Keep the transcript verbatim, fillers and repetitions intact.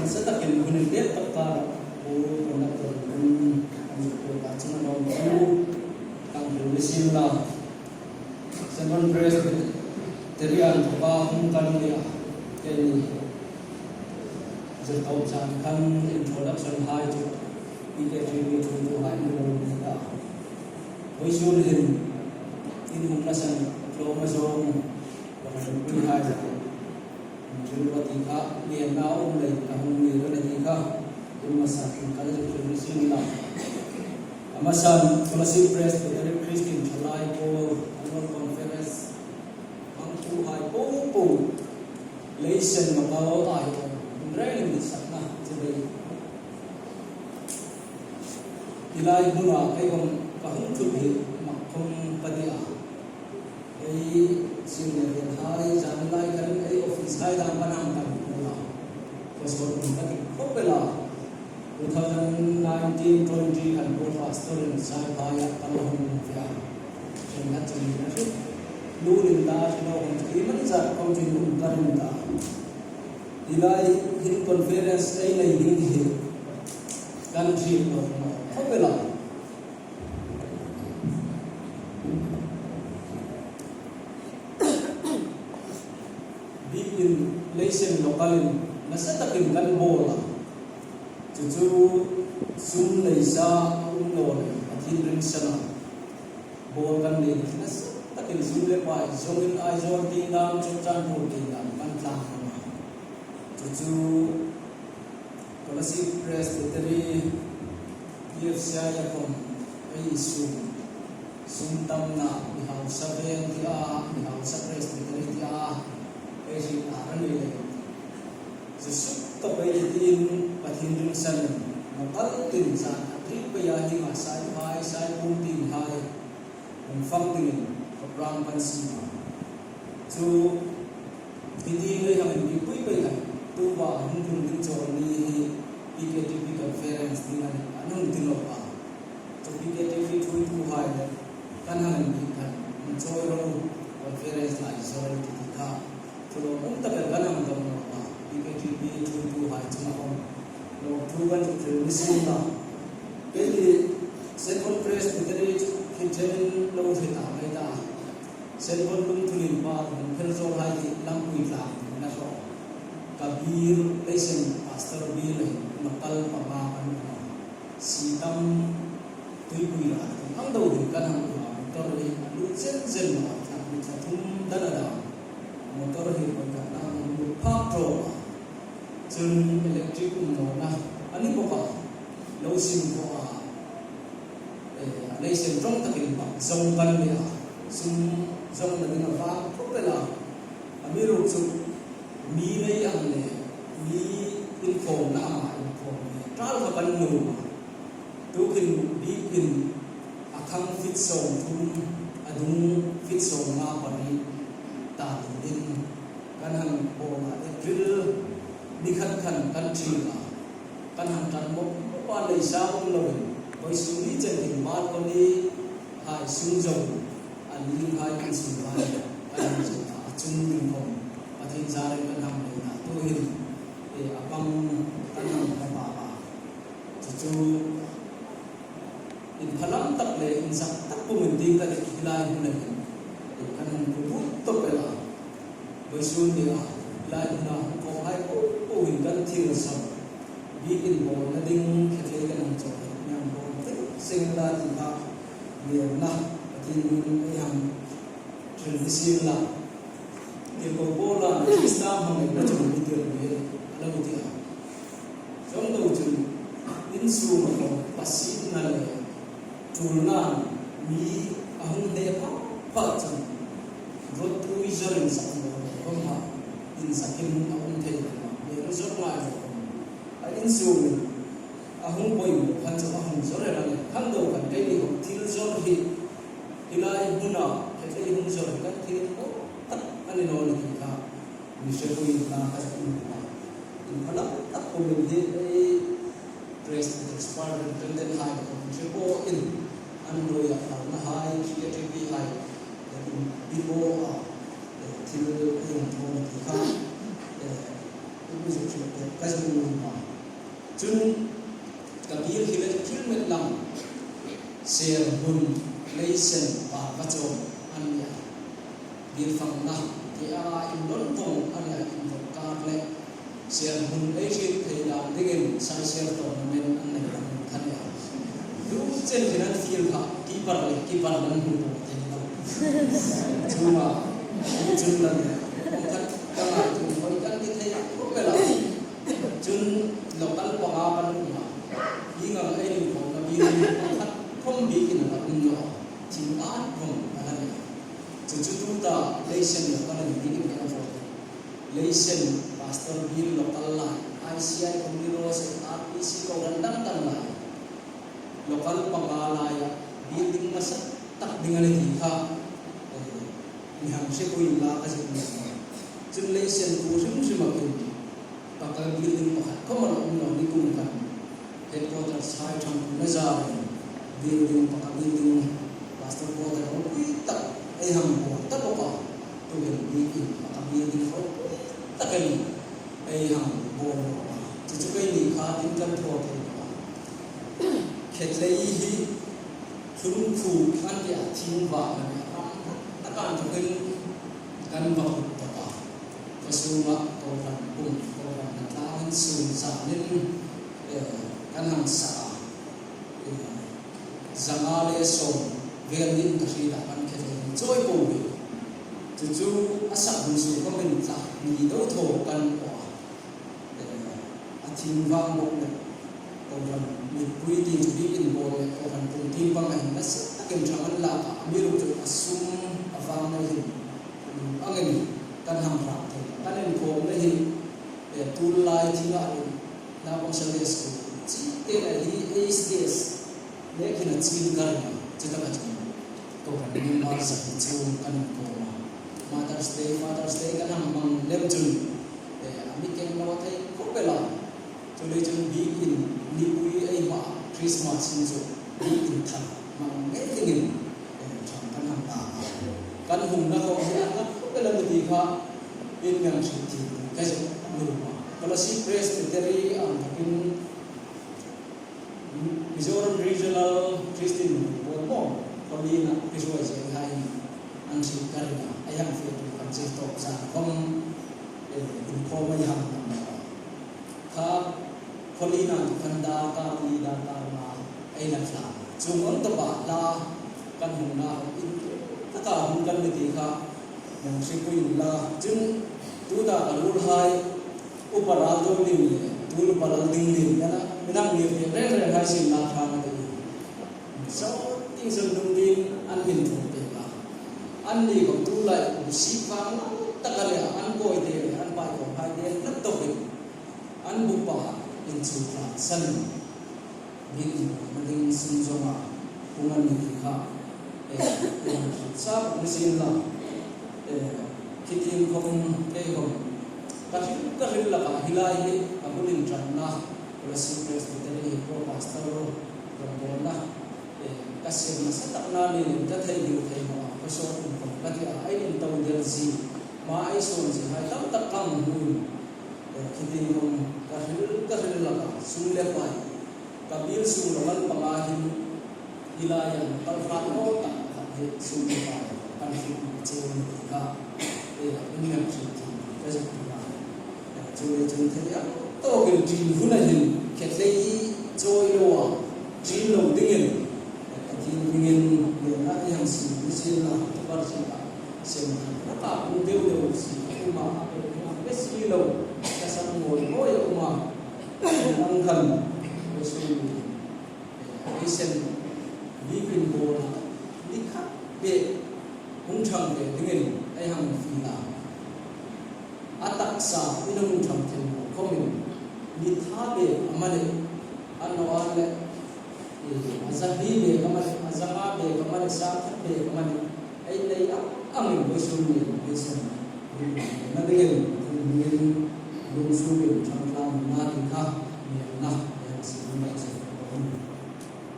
Nasa takin hun inlet tak kara, Pu Conductor hun an zuk pek a chunga nawm thu kan hril ni sien la. Saint John Presbyterian thawka hun kan ni a, keini zirtawp chan khan introduction hai chu P K T V thuoituhai an lo nei ta. Vawisun hin in hung nasan tlawm a zawng, Reverend Pu hai zat. Thil va ti kha, ngenna um lei ka hung ni reng a ti kha, in hmasa khin kan zuk hril ni sien la. A hmasan, Kolasib Presbyterian Christian Thalai Pawl Annual Conference hmangthuhai po po, Leisen Local-a ei hung rengin ditsakna chibai. Hi lai hmuna ei hung, ka hung ṭhut hi mak khom ka ti a. Ei senior-hai, zan lai khan ei office-hai dam kan hang tam kha la. Ka sawt um ka ti khop el a. Two thousand nineteen twenty khan Pawl Pastor-in Saiphai-a kan hung um ve a. Chen khat chen ni a hre. Lu rin ta, chen lo hung ti man zat kong chin um ka ring ta. Hi lai hin conference ei nei ding hi kan hriet naw khop el a. Biekin Leisen Local-in nasa takin kan bawl a. Chu chu sum nei sa a um naw leh Pathien ringsan a bawl kan ni nasa takin sum le pai zawngin Aizawl tieng dam, Churachandpur tieng dam kan tlang a. Chu chu Kolasib Presbytery, P F C I-a khom ei sum, sum tamna mi hausa veng ti a, mi hausa Presbytery ti a, ei hriet a ni lei. Chu suk tawp ei ti in Pathien ringsan a, local tin zan a ṭhik pei a, hi ma Saiphai, Saipum tin hai hung fang dingin program kan siem a. Chu hi ti ei hang inbik pui pei khan, tuta hung tlung ding chawl ni hi P K T P conference ding a nih, an hung ti nawk a. Chu P K T P thuoituhai le kan hang inbik khan, inchawi ro, conference lai zawng ti ti kha. Chu lo um tak el kan hang dawng nawk a, P K T P thuoituhai chunga khom lawmthu kan zuk hril ni sien la. Keini Saint John Presbytery chu khi ṭhenin lo hre ta mai ta. Saint John Lungthun Inpar hung phel zawlhai hi lampui tlang dingin a hraw. Ka biel, Leisen Pastor biel hin local panga kan um a. Sitam Tuipui ral, ang deu hin kan hang um a, motor hi a lut zen zen naw a, thla hni thla thum dan a dam. Motor hi pawi khatna hung lut phak ṭawk a. Chun electric um nawna a ni bawk a, lo sim khawm a, eh, a leisen ṭawng takin bak zawng kan ni a, sum zawngna ding a vâng khop el a. Amiruokchu mi nei ang le, mi inkhawmna ama inkhawm le, ṭal kha kan nuom a. Tuhin biekin a khang feet sawmthum, a dung feet sawmnga pariet ta dingin kan hang bawl a, April ni khat khan kan ṭhil a, kan hang ṭan mawp mawp a, nei sa um loin, vawisun ni chen hin balcony hai sung zawng, a ning hai kan sung hai kan hang zuk a, a chung ding khom Pathien zarin kan hang nei ta, tuhin, eh, a bang kan hang hmang a. Chu chu inphalam tak le inzak tak pumin ding ka ti hi lai hmuna hin kan hung put tawp el a. Vawisun nia hi lai hmuna hung kawkhai po po hin kan thil sam, biekin bawlna ding kha thei kan hang chawl, hang bawl thei seng la ti kha, ngenna Pathien hmingin ei hang hril ni sien la. Tirko Paula Krista hmangaina chun mi tirko hi a lo ti a. Chuong deu chun, insunga khom pasietna le ṭulna mi a hung hne pha pha chun, ruotui zawrin sak naw khom kha, insakin a um thei lo a, mi ruot zawr ngai lo khom. A insungin a hung poimaw khan chu a hung zawr el a nih. Khang deu khan keini khom thil zawr hi, hi lai hmuna kha ei hung zawr hi kan thil thaw tak a ni naw ni ti kha mi hrepuina ka hmu a. Inphalam tak pumin hi ei Presbyterian Superintendent hai khom hre pawin an ruoia phalna hai, P K T P hai, eh, inbiek a, eh, thil ei hung thaw ni ti kha, eh, Ka zuk nuom a. Chun ka biel hi le thil met lang. Serhmun, leisen, pa ka chawm an nia. Biel fangna, ti a inlawn vawng a nia, inlawn kar le. Serhmun ei hriet thei dan dingin Saisel tournament an nei lam kha nia. Tu chen hin an fiel kha, keeper le, keeper lan hmu pawh thei lo. Chunga, chun lan le. Kawng khat, ka ngaitu, hoi kan ti thei, ko pela. Chun local panga kan um a. Hi ngang ei ring khawmna biel khat khawm biekin a la um naw. Thing an khawm a la nia. Chu chu tuta leisen local in biekin kan khawm. Leisen pastor biel local lai. I C I Community Rose R P C ko ran dang dang lai. Local panga laia building nasa tak ding a ni ti kha, eh, mi hang hrietpui inla ka zuk nuom a. Chun leisen tu hrim hrim a kin paka building pakhat khawm a la um naw ni kum khan headquarters hai ṭhangpuina zarin building paka building pastor quarter ropui tak ei hang bawl ta bawk a. Tuhin biekin paka building ropui takin ei hang bawl bawk a. Chu chu keini kha tin kan thaw thei bawk a. Khetlei hi Thlungkhu an tia thing vang a nia, a kan tukin kan va put bawk a. Ka sunga kohran pung, kohran na tlangin sun zanin, eh, kan hang sa a. Eh, zanga le sawm vel ding ka hriet a, kan Khetlei chawi po ve. Chu chu a sak hun su khawmin tlak ni deu thaw kan aw a. Eh, a thing vang bawk le, kohran mipui ti chu biekin bawl le, kohran pung tieng pang a hin nasa takin ṭhang an lak a, amiruokchu a sum a vang nei hin, um, angin kan hang hrang thei. Kan inkhawmna hi, eh, tulai thing a rin, Naupang Sunday School, chi te a hi, A S D S, Lekhin a chin kar ni, chutaka chun kohran member sari chuong kan inkhawm a. Mother's Day, Father's Day kan hang hmang lem chun, eh, a mi keng naw thei khawp el a. Chuleiin chun biekin nipui ei hma Christmas hin chu biekin thar hmang ngei dingin, eh, ṭhang kan hang ta a. Kan hungna khawm hi a ngat khawp el a ni ti kha in mi hang hriet thiem ka zuk nuom a. Kolasib Presbytery ang takin Mizoram Regional Christian Board maw, Paulina Pisuai Zeng hai an hriet ka ring a, ei hang fetu kan zir tawp zan khawm, eh, inkhawm ei hang tam a. Kha Paulina kan darkar ni darkar ma ei la tla. Chu ngon tawpa la kan hungna hung in taka hung kan ni ti kha, nang hrietpui inla. Chun tuta ka ruolhai Upa Laldawnglim le, tul Upa Laldinglien, nana, mi nang ni reng reng hai sin la thang a ti. Saw ting saw lungdin an min thawk pek a. Anni khawm tulai u sip vang tak a le, an kawite le, an pai khawm hai te hlat tawkin an bupa in chu tla san. Min inhawkna ding sunzawma hung an ni ti kha, eh, hung an sa ni sien la, eh, khitieng khawm kei khawm ka hril, ka hril laka hi lai hi ka bul inṭanna, Kolasib Presbytery hi Pro Pastor rawngbawlna, eh, ka siem nasa takna ni lem ta thei ding thei maw, ka sawt um khawm ka ti a, ei inṭan der zie, ma ei sawn zie hai tam tak ka hmu in, eh, khitieng khawm ka hril, ka hril laka sum le pai. Ka biel sung lo an panga hin, hi laia kal hrat naw tak tak hi sum le pai kan hriet cheu ni ti kha, eh, in hriet thiem ka zuk ti a. Chu le chun thei ang tawkin ṭin huna hin Khetlei hi chawi lo a, ṭin lo dingin, eh, Pathien hmingin, eh, na ei hang siem ni sien la, par sien la, siem khan na ta pung deu deu si, a um a, a pe, a pe si lo, ka san ngoi ngoi a um a. Ang khan, eh, ei sen, biekin bawla, ni khat bek hung ṭhang ve dingin ei hang fiel a. A taksa in hung ṭhang thei naw khawmin, ni ṭha bek amanih, a naw a le, eh, a zahni bek amanih, a zanga bek amanih, sangkhat bek amanih, ei nei ang angin vawisun ni, vawisun ni, na dingin, hmun hmingin, lungsukin, ṭhangtlang na ding kha, ni na, eh, si na, eh,